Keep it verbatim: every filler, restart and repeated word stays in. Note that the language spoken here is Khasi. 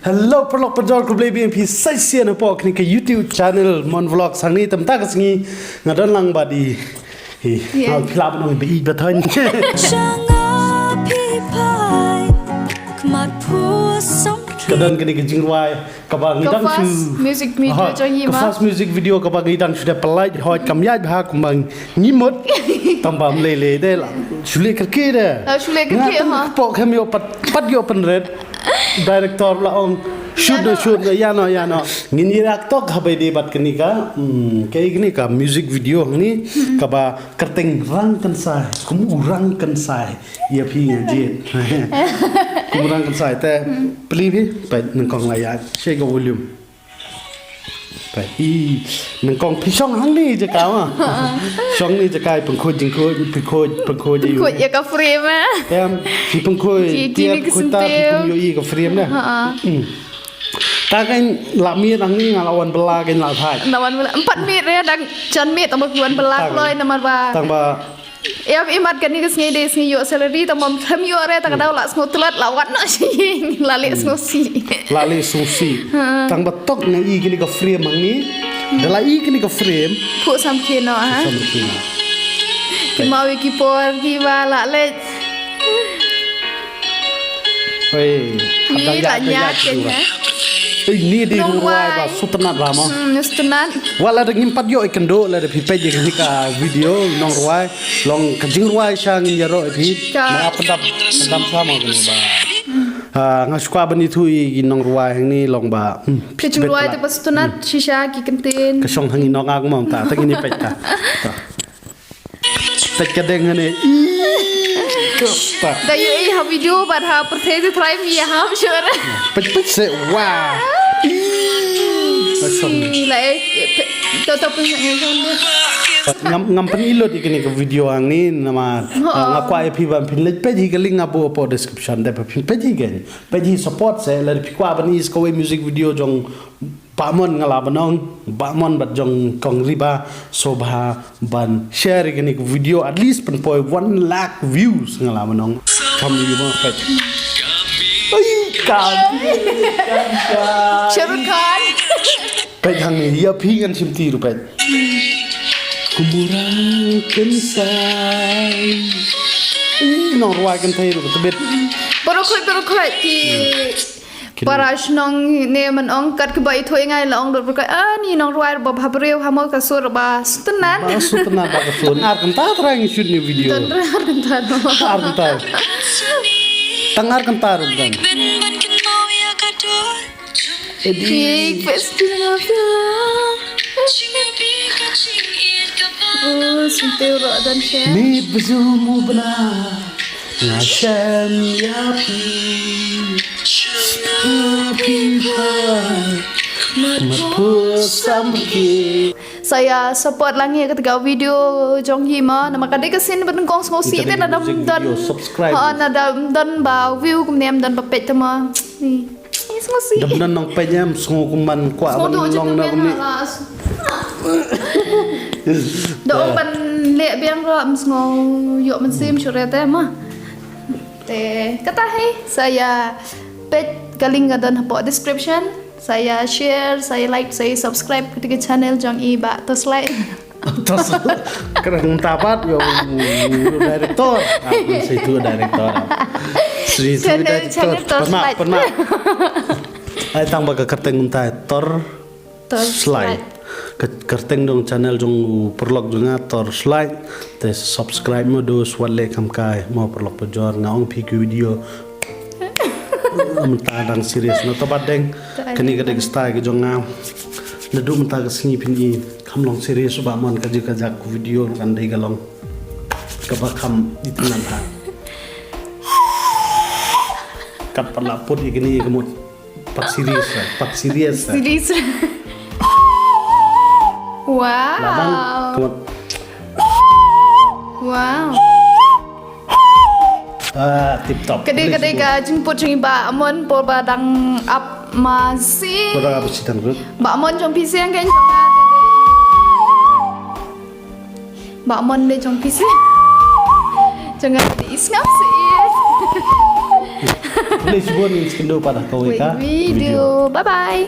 Hello, paralok parajor, khublei biang ïa phi sa shisien hapoh kane ka YouTube channel Mon Vlogs. Hangne mynta ka sngi nga don lang bad i. Hi, nga phi lah ban ong ba i ba thon. Ka don kane ka jingrwai kaba ngi dang shu first music video jong i, ka first music video kaba ngi dang shu dep pynlait, hoi kam ïaid bha kumba ngi mut. Tang ba ym lei lei de la shu leh kyrkieh de. La shu leh kyrkieh, ha. Pok hem ïoh pat, pat ïoh pynret. Director la ong shoot noh, shoot noh, ïa noh, ïa noh. Ngin ïa rak tok haba ïadei bad kane ka, hmm, kaei kane ka music video hangne kaba kyrteng Rang Kynsai, kum u rang kynsai ïa phi nga jied. Kum u rang kynsai te plie phi, peit nyngkong la ïaid, shei ka volume. Peit, i, nyngkong phi shong hangne jaka ma. Shong hangne jaka, pynkhuid jingkhuid, pynkhuid, pynkhuid ïa u. Pynkhuid ïa ka frame, eh. Em, phi pynkhuid, phi khuid ta, phi kum ïohi ka frame na. Hmm. Ta kan la miet hangne nga la wan bylla kan la thait. La wan bylla. Em pat miet re, dang jan miet tang ba phi wan bylla kloi namar ba. Tang ba Ïa, i mat kane ka sngi dei sngi ïoh salary, tang ba ym ïoh re, tang ka daw la sngew tlot, la wan noh shi ïing, la leh sngewsih. La leh sngewsih. Tang ba tok nga i kane ka frame hangne. Da la i kane ka frame. Phuh samrkhie noh, ha. Samrkhie noh. Ki maw ïa ki por kiba la leh. Hei, la ñiat kein, ha. Ei, ni dei nongrwai ba sngewtynnat bha mo. Hmm, sngewtynnat. Wat la da ngim pat ïoh ïa kynduh, la da phi peit ïa kane ka video nongrwai, long ka jingrwai sha ngin ïaroh ïa phi. Ka. Nga pyndap, pyndap sha mo kane ba. Ah, nga shu kwah ban ïathuh ïa ki nongrwai hangne long ba. Hmm, ka jingrwai te ba sngewtynnat shisha ki kyntien. Ka shong hangne nonga mo ta, ta ngin ïa peit ta. Ta. Peit ka deng hangne. Ih, kata. Da ïohi ha video bad ha pyrthei te trai mi ha sure. Peit, peit se, wah. Ih, asam. Ih, la, eh, eh, pe-, to, to, pun, eh, eh, eh. Ngam, ngam pynlut ïa kane ka video hangne namar, ah, nga kwah ïa phi ban pynleit peit hi ka link nga buh hapoh description, dei ba phin peit hi kein. Peit hi, support se, lada phi kwah ban ïohi sa kawei music video jong Bah Mon nga lah ban ong, Bah Mon bad jong Kong Riba, sngewbha ban share ïa kane ka video, at least pynpoi one lakh views nga lah ban ong. Kam ïa ma peit. Ai, kam. Shah Rukh Khan. Peit hangne, ïa phi ngan shim ti ruh peit. Kum u rang kynsai. Ih, nongrwai kynthei ruh ka tbit. Baroh khoit, baroh khoit ki Para shnong ne man ong kat kaba ithuh ngai la ong dor bukai ani nongrwai ba bha briew ha mo ka sur ba sngewtynnat. Ba sngewtynnat ba ka sur. Ar kynta trai ngi shoot ni video. Tang ar kynta no. Ar kynta. Tang ar kynta ruh kan. Edi. Big festival. Oh, sentiu ro dan share. Ni bzu mu bna. Nga shem ïa phi. Shem ïa phi pha. Mat phu samrkhie. Sa ïa support lang ïa kata ka video jong hi ma. Namar ka dei ka scene ba nyngkong sngewsih te na dam don. Subscribe. Ha na dam don ba view kumne ym don ba peit te ma. Ni. Ni sngewsih. Dam don nong peit ym sngew kumban kwah ban long na kumne. Da ong ban leh biang ruh ym sngew ïoh mynsiem shuh re te ma. Te kata hi sa ïa peit ka link ka don hapoh description, sa ïa share, sa ïa like, sa ïa subscribe kata ka channel jong i Bah Toslai. Tos kren mynta pat ïa u director. Ah, sa itu director. Sa itu director. Channel Toslai. Pynmap, pynmap. Ai tang ba ka kyrteng mynta Tor Tor Slide. Slide. Ka kyrteng jong channel jong u paralok jong nga Tor Slide. Te subscribe mo, do sngewbha leh kham kai mo paralok parajor, nga ong phi ki video. Mynta dang serious na to ba deng. Kane ka dei ka style ka jong nga. Naduh mynta ka sngi phin i kham long serious ba mon ka jingkajak video kan dei ka long kaba kham itynnad ha. Kat pat la put ïa kane ka mut. Pat serious, pat serious. Serious. Wow. Labang, come on. Wow. Ah, tip top. Kadei, kadei ka jingput jong i Bah Mon por ba dang ap masi. Por ba dang ap masi tang rut. Bah Mon jong phi seng kan jong nga. Bah Mon de jong phi seng. Jong nga de i sngap si. Khublei shibun, ngin sa ïakynduh pat ha kawei ka Video. Bye bye.